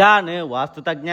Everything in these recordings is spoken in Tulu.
ಯಾನ್ ವಾಸ್ತು ತಜ್ಞ.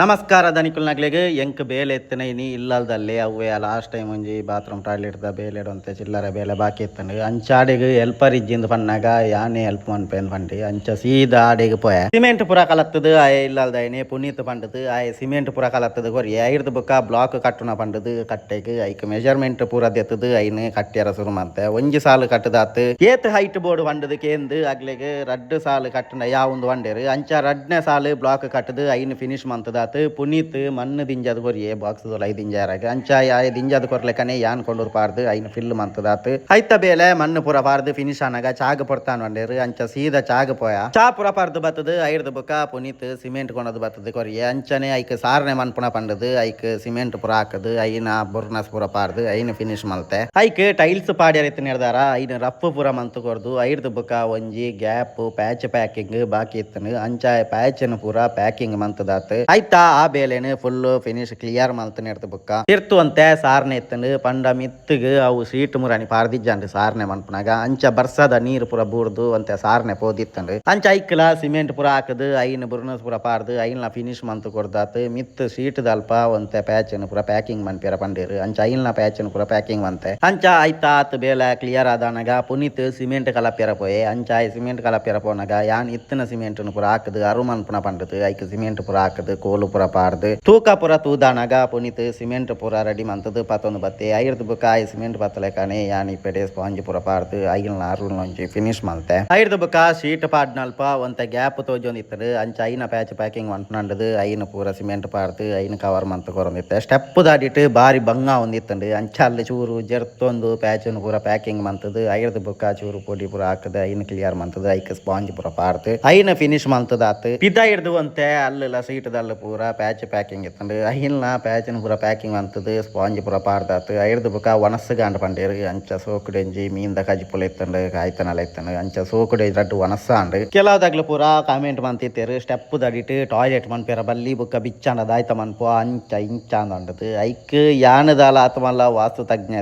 ನಮಸ್ಕಾರ ದನಿಕುಲ್ನಕ್ಲೆಗ್. ಎಂಕ್ ಬೇಲೆ ಎತ್ತನ ಇನಿ ಇಲ್ಲಲ್ದಲ್ಲೇ. ಅವ್ವೆ ಲಾಸ್ಟ್ ಟೈಮ್ ಒಂಜಿ ಬಾತ್ರೂಮ್ ಟಾಯ್ಲೆಟ್ ದ ಬೇಲೆ ಒಂತೆ ಚಿಲ್ಲರೆ ಬೇಲೆ ಬಾಕಿ ಇತ್ತಂಡು. ಅಂಚ ಆಡೆಗ್ ಹೆಲ್ಪರ್ ಇಜ್ಜಿಂದ್ ಪನ್ನಾಗ ಯಾನೇ ಹೆಲ್ಪ್ ಮನ್ಪೇನ್ ಪಂಡಿ ಅಂಚ ಸೀದಾ ಆಡೆಗ್ ಪೋಯೆ. ಸಿಮೆಂಟ್ ಪೂರ ಕಲತ್ತದು ಆಯೆ ಇಲ್ಲಲ್ದಾಯನೆ ಪುನೀತ್ ಪಂಡದು. ಆಯೆ ಸಿಮೆಂಟ್ ಪೂರ ಕಲತ್ತದು ಕೊರಿಯೆ. ಐರ್ದ್ ಬೊಕ್ಕ ಬ್ಲಾಕ್ ಕಟ್ಟುನ ಪಂಡದು ಕಟ್ಟೆಗ್ ಐಕ್ ಮೆಜರ್ಮೆಂಟ್ ಪೂರ ದೆತ್ತದು ಐನ್ ಕಟ್ಟ್ಯರ ಸುರು ಮಂತೆ. ಒಂಜಿ ಸಾಲು ಕಟ್ಟದಾತ್, ಏತ್ ಹೈಟ್ ಬೋಡು ಪಂಡದು ಕೇಂದ್ ಅಗ್ಲೆಗ್ ರಡ್ಡ್ ಸಾಲು ಕಟ್ಟುನ ಯಾವುಂದು ಪಂಡೆರ್. ಅಂಚ ರಡ್ಡನೇ ಸಾಲು ಬ್ಲಾಕ್ ಕಟ್ಟದು ಐನ್ ಫಿನಿಶ್ ಮಂತದಾತ್. ಪುನೀತ್ ಮಣ್ಣು ದಿಂಜದ್ ಕೊರಿಯೆ ಬಾಕ್ಸ್ ದೊಲೈ ದಿಂಜಾರಾಗ. ಅಂಚ ಆಯೆ ದಿಂಜದ್ ಕೊರ್ಲೆಕನೆ ಯಾನ್ ಕೊಂಡೂರು ಪಾರ್ದು ಐನ್ ಫಿಲ್ ಮಂತದಾತ್. ಐತ ಬೇಲೆ ಮಣ್ಣು ಪೂರ ಪಾರ್ದು ಫಿನಿಶ್ ಆನಗ ಚಾಗ್ ಪೊರ್ತಾನ್ ಪಂಡೆರ್. ಅಂಚ ಸೀದಾ ಚಾಗ್ ಪೋಯ. ಚಾ ಪೂರ ಪಾರ್ದು ಬತ್ತದು. ಐರ್ದ್ ಬೊಕ್ಕ ಪುನೀತ್ ಸಿಮೆಂಟ್ ಕೊನದು ಬತ್ತದು ಕೊರಿಯೆ. ಅಂಚನೆ ಐಕ್ ಸಾರಣೆ ಮನ್ಪುನ ಪಂಡದು ಐಕ್ ಸಿಮೆಂಟ್ ಪೂರ ಹಾಕದು ಐನ ಬುರ್ನಸ್ ಪೂರ ಪಾರ್ದು ಐನ್ ಫಿನಿಶ್ ಮಲ್ತೆ. ಐಕ್ ಟೈಲ್ಸ್ ಪಾಡ್ಯರ ಇತ್ತಿನ ಐನ್ ರಫ್ ಪೂರ ಮಂತ್ ಕೊರ್ದು. ಐರ್ದ್ ಬೊಕ್ಕ ಒಂಜಿ ಗ್ಯಾಪ್ ಪ್ಯಾಚ್ ಪ್ಯಾಕಿಂಗ್ ಬಾಕಿ ಇತ್ತನು. ಅಂಚ ಪ್ಯಾಚ್ ಪೂರ ಪ್ಯಾಕಿಂಗ್ ಮಂತದಾತ್. ಐತ ಆ ಬೇಲೆನ್ ಫುಲ್ ಫಿನಿಶ್ ಕ್ಲಿಯರ್ ಮಲ್ತ್ ಬೊಕ್ಕ ತಿರ್ತು ಅಂತೆ ಸಾರ್ನೆ ಇತ್ತಂಡು. ಪಂಡ ಮಿತ್ತುಗ್ ಅವು ಸೀಟ್ ಮುರಾಣಿ ಪಾರ್ದಿಜ್ಜಂಡು ಸಾರ್ನೆ ಮನ್ಪುನಾಗ. ಅಂಚ ಬರ್ಸದ ನೀರು ಪೂರ ಬೂರ್ದು ಅಂತೆ ಸಾರ್ನೆ ಪೋದಿತ್ತಂಡು. ಅಂಚ ಐಕ್ಲ ಸಿಮೆಂಟ್ ಪೂರ ಹಾಕದು ಐನ್ ಬುರ್ನಸ್ ಪೂರ ಪಾರ್ದು ಐನ್ಲ ಫಿನಿಶ್ ಮಂತ್ ಕೊರ್ದಾತ್. ಮಿತ್ ಸೀಟ್ ದಲ್ಪ ಒಂತೆ ಪ್ಯಾಚ್ ಪೂರ ಪ್ಯಾಕಿಂಗ್ ಮನ್ಪಿಯರ ಪಂಡೇರು. ಅಂಚ ಐನ್ಲ ಪ್ಯಾಚ್ ಪೂರ ಪ್ಯಾಕಿಂಗ್ ಮಂತೆ. ಅಂಚ ಐತ ಆತ್ ಬೇಲೆ ಕ್ಲಿಯರ್ ಆದಾನಗ ಪುನೀತ್ ಸಿಮೆಂಟ್ ಕಲಪ್ಯರ ಪೋಯೆ. ಅಂಚ ಸಿಮೆಂಟ್ ಕಲಪ್ಯರ ಪೋನಾಗ ಯಾನ್ ಇತ್ತಿನ ಸಿಮೆಂಟ್ ಪೂರ ಹಾಕದು ಅರು ಮನ್ಪುನ ಪಂಡದು ಐಕ್ ಸಿಮೆಂಟ್ ಪೂರ ಹಾಕದು ಕೋಲು ಪೂರ ಪಾರ್ದು ತೂಕ ಪೂರ ತೂದಾನಗ ಪುನೀತ್ ಸಿಮೆಂಟ್ ಪೂರ ರೆಡಿ ಮಂತದು ಪತ್ತೊಂದು ಬತ್ತೆ. ಐರ್ದ್ ಬೊಕ್ಕ ಆಯ್ ಸಿಮೆಂಟ್ ಪತ್ತಲೆಕಾನೆ ಯಾನ್ ಇಪ್ಪೆಡೆ ಸ್ಪಾಂಜ್ ಪೂರ ಪಾರ್ದು ಐಲ್ನ ಅರುನ್ ಒಂಜಿ ಫಿನಿಶ್ ಮಲ್ತೆ. ಐರ್ದ್ ಬೊಕ್ಕ ಶೀಟ್ ಪಾಡ್ನಲ್ಪ ಒಂತೆ ಗ್ಯಾಪ್ ತೋಜೊಂದಿತ್ತದು. ಅಂಚ ಐನ ಪ್ಯಾಚ್ ಪ್ಯಾಕಿಂಗ್ ಮನ್ಪುನಂಡದು ಐನ ಪೂರ ಸಿಮೆಂಟ್ ಪಾರ್ದು ಐನ ಕವರ್ ಮಂತ್ ಕೊರೊಂದಿತ್ತೆ. ಸ್ಟೆಪ್ ದಾಡಿಟ್ ಬಾರಿ ಬಂಗ ಒಂದಿತ್ತಂಡು. ಅಂಚ ಅಲ್ಲಿ ಚೂರು ಜರ್ತೊಂದು ಪ್ಯಾಚ್ ಪೂರ ಪ್ಯಾಕಿಂಗ್ ಮಂತದು. ಐರ್ದ್ ಬೊಕ್ಕ ಚೂರು ಪೊಡಿ ಪೂರ ಹಾಕದು ಐನ ಕ್ಲಿಯರ್ ಮಂತದು ಐಕ್ ಸ್ಪಾಂಜ್ ಪೂರ ಪಾರ್ದು ಐನ ಫಿನಿಶ್ ಮಂತದಾತ್. ಪಿದಾಯಿರ್ದು ಒಂತೆ ಅಲ್ಲೆಲ್ಲ ಸೀಟದಲ್ಲ ಪೂರ ಪ್ಯಾಚ್ ಪ್ಯಾಕಿಂಗ್ ಇತ್ತಂಡು. ಐಲ್ನ ಪ್ಯಾಚಿನ ಪೂರ ಪ್ಯಾಕಿಂಗ್ ಮಂತದು ಸ್ಪಾಂಜ್ ಪೂರ ಪಾರ್ದಾತ್. ಐರ್ದ್ ಬೊಕ್ಕ ವನಸ್ಗಾಂಡ್ ಪಂಡೇರು. ಅಂಚ ಸೋಕುಡೆಂಜಿ ಮೀನ್ದ ಕಜಿಪುಲ ಇತ್ತಂಡು, ಕಾಯ್ತನಲ ಇತ್ತಂಡು. ಅಂಚ ಸೋಕುಡೆ ರಡ್ಡ್ ವನಸ್ಸಾಂಡ್. ಕೆಲವುದಾಗ್ಲು ಪೂರ ಕಾಮೆಂಟ್ ಮಂತಿತ್ತೇರು, ಸ್ಟೆಪ್ ದಡಿಟ್ ಟಾಯ್ಲೆಟ್ ಮನ್ಪೆರ ಬಲ್ಲಿ, ಬೊಕ್ಕ ಬಿಚ್ಚಾಂಡ ದಾಯ್ತ ಮನ್ಪು, ಅಂಚ ಇಂಚ ಅಂದಂಡದು. ಐಕ್ ಯಾನದಾಲ ಆತ್ಮಲ್ಲ ವಾಸ್ತು ತಜ್ಞ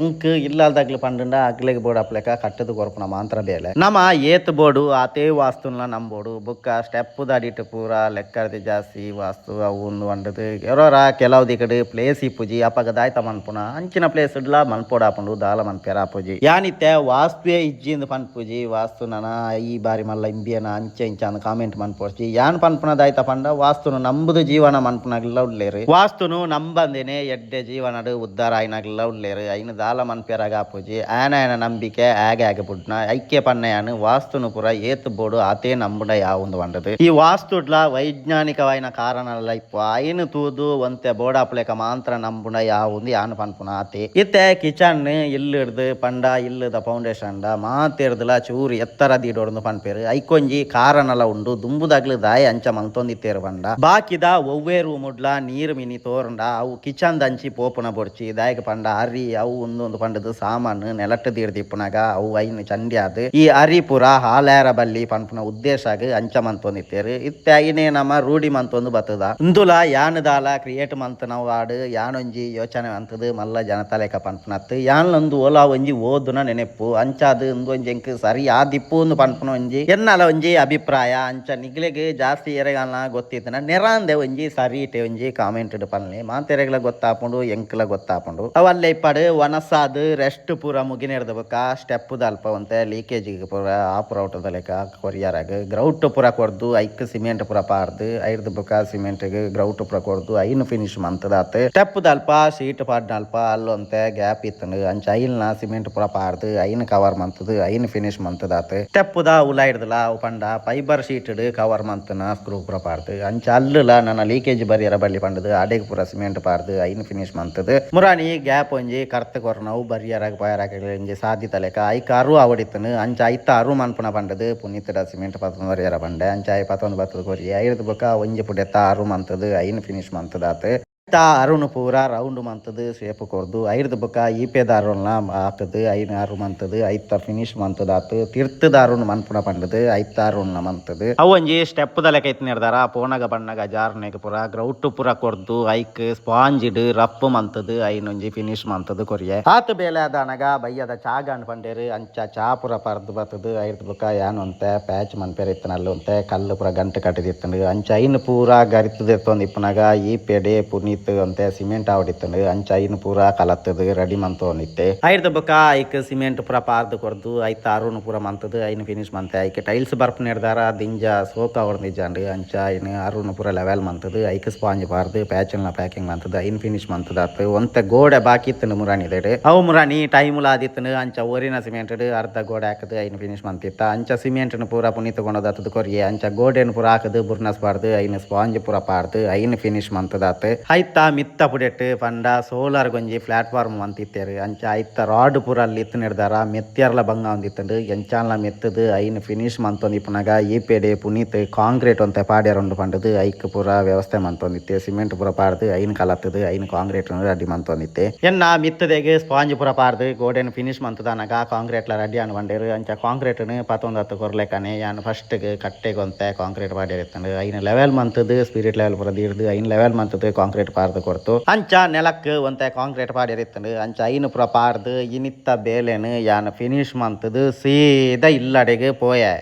ಎಂಕ್ ಇಲ್ಲದಾಗ್ಲು ಪಂಡಂಡ ಅಗ್ಲೆಗ್ ಬೋಡಪ್ಲೆಕ ಕಟ್ಟದು ಕೊರ್ಪುನ ಮಾಂತ್ರ ಬೇಲೆ. ನಮ ಏತ್ ಬೋಡು ಆತೇ ವಾಸ್ತುನ್ಲ ನಂಬೋಡು. ಬೊಕ್ಕ ಸ್ಟೆಪ್ ದಡಿಟ್ ಪೂರ ಲೆಕ್ಕರ್ದಿ ಜಾಸ್ತಿ ವಾಸ್ತು ಅವು ಉಂದು ಅಂಡದು. ಎರೋರ ಕೆಲವು ದಿಕಡ್ ಪ್ಲೇಸ್ ಇಪ್ಪುಜಿ. ಅಪಗ ದಾಯ್ತ ಮನ್ಪುನ? ಅಂಚಿನ ಪ್ಲೇಸ್ ಇಡ್ಲಾ ಮನ್ಪೋಡಾಪುಂಡು, ದಾಲ ಮನ್ಪೆರ ಆಪುಜಿ. ಯಾನಿತ್ತೆ ವಾಸ್ತುವೇ ಇಜ್ಜಿಂದ್ ಪನ್ಪುಜಿ. ವಾಸ್ತು ನನ ಈ ಬಾರಿ ಮಲ್ಲ ಇಂಬಿಯನ ಅಂಚ ಇಂಚ ಅಂದ್ ಕಾಮೆಂಟ್ ಮನ್ಪೋಡ್ಚಿ. ಯಾನ್ ಪನ್ಪುನ ದಾಯ್ತ ಪಂಡ, ವಾಸ್ತುನು ನಂಬುದು ಜೀವನ ಮನ್ಪುನಗ್ಲ ಉಲ್ಲೇರು, ವಾಸ್ತುನು ನಂಬಂದೇನೆ ಎಡ್ಡೆ ಜೀವನಡ್ ಉದ್ದಾರ ಆಯ್ನಗ್ಲ ಉಲ್ಲೇರು. ಐನ್ ದಾಲ ಮನ್ಪೆರಾಗ ಆಪುಜಿ. ಆನ ಆನ ನಂಬಿಕೆ ಆಗ ಆಗ ಬುಡ್ನ. ಐಕ್ಯ ಪನ್ನಯಾನು ವಾಸ್ತುನು ಪೂರ ಏತ್ ಬೋಡು ಆತೇ ನಂಬುಡ ಯಾವುಂದು ಪಂಡದು. ಈ ವಾಸ್ತುಡ್ಲ ವೈಜ್ಞಾನಿಕವಾಯಿನ ಕಾರಣಲ ಇಪ್ಪ. ಐನು ತೂದು ಒಂತೆ ಬೋಡಾಪ್ಲೆಕ ಮಾಂತ್ರ ನಂಬುಡ ಯಾವುಂದು ಯಾನು ಪನ್ಪುನ ಆತೆ. ಇತ್ತೆ ಕಿಚನ್ ಇಲ್ಲಿಡ್ದು ಪಂಡ ಇಲ್ಲದ ಫೌಂಡೇಶನ್ ಮಾತೆರ್ದಲ ಚೂರು ಎತ್ತರ ದೀಡೋಡ್ದು ಪನ್ಪೇರು. ಐಕೊಂಜಿ ಕಾರಣಲ ಉಂಡು. ದುಂಬುದಾಗ್ಲು ದಾಯ ಅಂಚ ಮಲ್ತೊಂದಿತ್ತೇರು ಪಂಡ, ಬಾಕಿದ ಒವ್ವೇ ರೂಮುಡ್ಲ ನೀರು ಮಿನಿ ತೋರಂಡ ಅವು ಕಿಚನ್ ದಂಚಿ ಪೋಪುನ ಬೊಡ್ಚಿ. ದಾಯಕ ಪಂಡ ಅರಿ ಅವು ಒಂದೊಂದು ಪಂಡದು ಸಾಮಾನು ನೆಲಟ್ಟು ದೀಡ್ದಿಪ್ಪುನಾಗ ಅವು ಐನು ಚಂಡಿ ಆದ್ ಈ ಅರಿ ಪೂರ ಹಾಲೇರ ಬಲ್ಲಿ ಪನ್ಪುನ ಉದ್ದೇಶ ಅಂಚ ಮಂತೊಂದಿತ್ತೇರು. ಇತ್ತೆ ಐನೇ ನಮ್ಮ ರೂಢಿ ಮಂತೊಂದು ಬತ್ತದ. ಇಂದುಲ ಯಾನದಾಲ ಕ್ರಿಯೇಟ್ ಮಂತನವು ಆಡು ಯಾನೊಂಜಿ ಯೋಚನೆ ಮಂತದು ಮಲ್ಲ ಜನತಲೆಕ ಪನ್ಪುನತ್ತು. ಯಾನ್ಲೊಂದು ಓಲಾ ಒಂಜಿ ಓದುನ ನೆನೆಪು. ಅಂಚಾದ್ ಇಂದೊಂಜಿ ಎಂಕ್ ಸರಿ ಆದಿಪ್ಪು ಅಂದ್ ಪನ್ಪುನ ಒಂಜಿ ಎನ್ನಲ ಒಂಜಿ ಅಭಿಪ್ರಾಯ. ಅಂಚ ನಿಗ್ಲೆಗ್ ಜಾಸ್ತಿ ಎರೆಗಾಲ್ನ ಗೊತ್ತಿತ್ತನ ನೆರಾಂದೆ ಒಂಜಿ ಸರಿಟೆ ಒಂಜಿ ಕಾಮೆಂಟ್ ಪನ್ಲೆ. ಮಾತೆರೆಗ್ಲ ಗೊತ್ತಾಪುಂಡು, ಎಂಕ್ಲ ಗೊತ್ತಾಪುಂಡು. ಅವಲ್ಲೇ ಇಪ್ಪಡು. ವನಸಾದ್ ರೆಸ್ಟ್ ಪೂರ ಮುಗಿನೆರ್ದ ಬೊಕ್ಕ ಸ್ಟೆಪ್ ದಲ್ಪ ಒಂತೆ ಲೀಕೇಜ್ ಪೂರ ಆಪುರ ಔಟದ ಲೆಕ್ಕ ಕೊರಿಯರಾಗ ಗ್ರೌಟ್ ಪೂರ ಕೊರ್ದು ಐಕ್ ಸಿಮೆಂಟ್ ಪೂರ ಪಾರ್ದು. ಐರ್ದ್ ಬೊಕ್ಕ ಸಿಮೆಂಟ್ ಗ್ರೌಟ್ ಪೂರ ಕೊರ್ದು ಐನ್ ಫಿನಿಶ್ ಮಂತದಾತ್. ಸ್ಟೆಪ್ ದಲ್ಪ ಶೀಟ್ ಪಾಡ್ನಲ್ಪ ಅಲ್ಲೊಂತೆ ಗ್ಯಾಪ್ ಇತ್ತಂಡು. ಅಂಚ ಐಲ್ನ ಸಿಮೆಂಟ್ ಪೂರ ಪಾರ್ದು ಐನ್ ಕವರ್ ಮಂತದು ಐನ್ ಫಿನಿಶ್ ಮಂತದಾತ್. ಸ್ಟೆಪ್ ದ ಉಲಾಯಿಡ್ದಲ ಅವು ಪಂಡ ಫೈಬರ್ ಶೀಟ್ ಕವರ್ ಮಂತನ ಸ್ಕ್ರೂ ಪೂರ ಪಾರ್ದು ಅಂಚ ಅಲ್ಲುಲ ನನ್ನ ಲೀಕೇಜ್ ಬರಿಯರ ಬಲ್ಲಿ ಪಂಡದು ಅಡೆಗ್ ಪೂರ ಸಿಮೆಂಟ್ ಪಾರ್ದು ಐನ್ ಫಿನಿಶ್ ಮಂತದು. ಮುರಾನಿ ಗ್ಯಾಪ್ ಒಂಜಿ ಕರ್ತ ಕೊರ್ನವು ಬರಿಯರಾಗ ಪೋಯರಾಗ ಒಂಜಿ ಸಾಧ್ಯತೆ ಲೆಕ್ಕ ಐಕ್ ಅರು ಅವಡಿತ್ತನು. ಅಂಚ ಐತ ಅರು ಮನ್ಪುನ ಪಂಡದು ಪುನೀತಡ ಸಿಮೆಂಟ್ ಪತ್ತೊಂದು ಬರಿಯರ ಪಂಡೆ. ಅಂಚ I ಪತ್ತೊಂದು ಬತ್ತದ ಕೊರಿ. ಐರ್ದ್ ಬೊಕ್ಕ ಒಂಜಿ ಪುಡೆತ ಅರು ಮಂತದು ಐನ್ ಫಿನಿಶ್ ಮಂತದಾತ್. ಅರುಣ್ ಪೂರ ರೌಂಡ್ ಮಂತದು ಶೇಪ್ ಕೊರ್ದು ಐರ್ದ್ ಬೊಕ ಈಪೆದ ಅರುಣ್ಲ ಹಾಕುದು ಐನ್ ಅರು ಮಂತದು ಐತ ಫಿನಿಶ್ ಮಂತದಾತು ತಿರ್ತದ ಅರುಣ್ ಮನ್ಪುನ ಪಂಡದು ಐತ ಅರುಣ್ಲ ಮಂತದು ಅವು ಒಂಜಿ ಸ್ಟೆಪ್ ದ ಲೆಕ್ಕ ಇತ್ತಿನೆರ್ದಾರ ಪೋನಗ ಬಣ್ಣಗ ಜಾರ್ನೆಗ್ ಪೂರ ಗ್ರೌಟ್ ಪೂರ ಕೊರ್ದು ಐಕ್ ಸ್ಪಾಂಜ್ ರಫ್ ಮಂತದು ಐನ್ ಒಂಜಿ ಫಿನಿಶ್ ಮಂತದು ಕೊರಿಯೆ. ಆತ್ ಬೇಲೆ ಆದಾನಗ ಬಯ್ಯದ ಚಾಗಾಂಡ್ ಪಂಡೇರು ಅಂಚ ಚಾ ಪೂರ ಪರ್ದು ಬತ್ತದು ಐರ್ದ್ ಬೊಕ ಯಾನ್ ಒಂತೆ ಪ್ಯಾಚ್ ಮನ್ಪೆರೆ ಇತ್ತಿನಲ್ಲು ಒಂತೆ ಕಲ್ಲು ಪೂರ ಗಂಟು ಕಟ್ಟಿದಿತ್ತುಂಡು. ಅಂಚ ಐನ್ ಪೂರ ಗರಿತುದು ಎತ್ತೊಂದು ಇಪ್ಪುನಗ ಈ ಪೆಡೆ ಪುನೀತ್ ಒಂತೆ ಸಿಮೆಂಟ್ ಆವಡಿತ್ತುಂಡು. ಅಂಚ ಐನ್ ಪೂರ ಕಲತ್ತುದು ರೆಡಿ ಮಂತೊಂದಿತ್ತೆ. ಐರ್ದ್ ಬೊಕ ಐಕ್ ಸಿಮೆಂಟ್ ಪೂರ ಪಾರ್ದು ಕೊರ್ದು ಐತ ಅರುಣ್ ಪೂರ ಮಂತುದು ಐನ್ ಫಿನಿಶ್ ಮಂತೆ. ಐಕ್ ಟೈಲ್ಸ್ ಬರ್ಪುನೆರ್ದಾರ ದಿಂಜ ಸೋಕ ಆವೊಂದಿಜ್ಜಂಡು. ಅಂಚ ಐನ್ ಅರುಣ್ ಪೂರ ಲೆವೆಲ್ ಮಂತುದು ಐಕ್ ಸ್ಪಾಂಜ್ ಪಾರ್ದು ಪ್ಯಾಚ್ ಲ ಪ್ಯಾಕಿಂಗ್ ಮಂತುದು ಐನ್ ಫಿನಿಶ್ ಮಂತುದಾತು. ಒಂತೆ ಗೋಡೆ ಬಾಕಿ ಇತ್ತುಂಡು ಮುರಾನಿದೆಡ್ ಅವು ಮುರಾನಿ ಟೈಮ್ ಲ ಆದಿತ್ತುಂಡು. ಅಂಚ ಒರಿನ ಸಿಮೆಂಟ್ ಅರ್ಧ ಗೋಡೆ ಹಾಕುದು ಐನ್ ಫಿನಿಶ್ ಮಂತಿತ್ತ. ಅಂಚ ಸಿಮೆಂಟ್ ಪೂರ ಪುನೀತ್ ಕೊಂಡದಾತುದು ಕೊರಿಯೆ. ಅಂಚ ಗೋಡೆನ್ ಪೂರ ಹಾಕುದು ಬುರ್ನಸ್ ಪಾರ್ದು ಐನ್ ಸ್ಪಾಂಜ್ ಪೂರ ಪಾರ್ದು ಐನ್ ಫಿನಿಶ್ ಮಂತುದಾತು. ಐತ ಮಿತ್ತ ಪುಡೆಟ್ ಪಂಡ ಸೋಲಾರ್ ಗೊಂಜಿ ಪ್ಲಾಟ್ಫಾರ್ಮ್ ಮಂತಿತ್ತೆರ್. ಅಂಚ ಐತ ರಾಡ್ ಪೂರ ಅಲ್ಲಿ ಇತ್ತಿನೆರ್ದಾರ ಮೆತ್ಯರ್ಲ ಬಂಗ ಒಂದಿತ್ತುಂಡು. ಎಂಚಾನ್ಲ ಮೆತ್ತುದು ಐನ್ ಫಿನಿಶ್ ಮಂತೊಂದಿಪ್ಪುನಗ ಈ ಪೆಡೆ ಪುನೀತ್ ಕಾಂಕ್ರೀಟ್ ಒಂತೆ ಪಾಡ್ಯರುಂಡು ಪಂಡುದು ಐಕ್ ಪೂರ ವ್ಯವಸ್ಥೆ ಮಂತೊಂದಿತ್ತೆ. ಸಿಮೆಂಟ್ ಪೂರ ಪಾರ್ದು ಐನ್ ಕಲತ್ತುದು ಐನ್ ಕಾಂಕ್ರೀಟ್ ರೆಡಿ ಮಂತೊಂದಿತ್ತೆ. ಎನ್ನ ಮಿತ್ತದೆಗ್ ಸ್ಪಾಂಜ್ ಪೂರ ಪಾರ್ದು ಗೋಡೆನ್ ಫಿನಿಶ್ ಮಂತುದಾನಗ ಕಾಂಕ್ರೀಟ್ ಲ ರೆಡಿ ಆಂಡ್ ಪಂಡೆರ್. ಅಂಚ ಕಾಂಕ್ರೀಟ್ ನು ಪತೊಂದತ್ತು ಕೊರ್ಲೆಕನೆ ಯಾನ್ ಫಸ್ಟ್ ಗ್ ಕಟ್ಟೆಗ್ ಒಂತೆ ಕಾಂಕ್ರೀಟ್ ಪಾಡ್ಯರಿತ್ತುಂಡು. ಐನ್ ಲೆವೆಲ್ ಮಂತುದು ಸ್ಪಿರಿಟ್ ಲೆವೆಲ್ ಪೂರ ದೀಡ್ದು ಐನ್ ಲೆವೆಲ್ ಮಂತುದು ಕಾಂಕ್ರೀಟ್ ಪಾರ್ದು ಕೊರ್ತು. ಅಂಚ ನೆಲಕ್ ಒಂತೆ ಕಾಂಕ್ರೀಟ್ ಪಾಡ್ಯರಿತ್ತುಂಡು. ಅಂಚ ಐನ್ ಪೂರ ಪಾರ್ದು ಇನಿತ್ತ ಬೇಲೆನ್ ಯಾನ್ ಫಿನಿಶ್ ಮಂತುದು ಸೀದಾ ಇಲ್ಲಡೆಗ್ ಪೋಯೆ.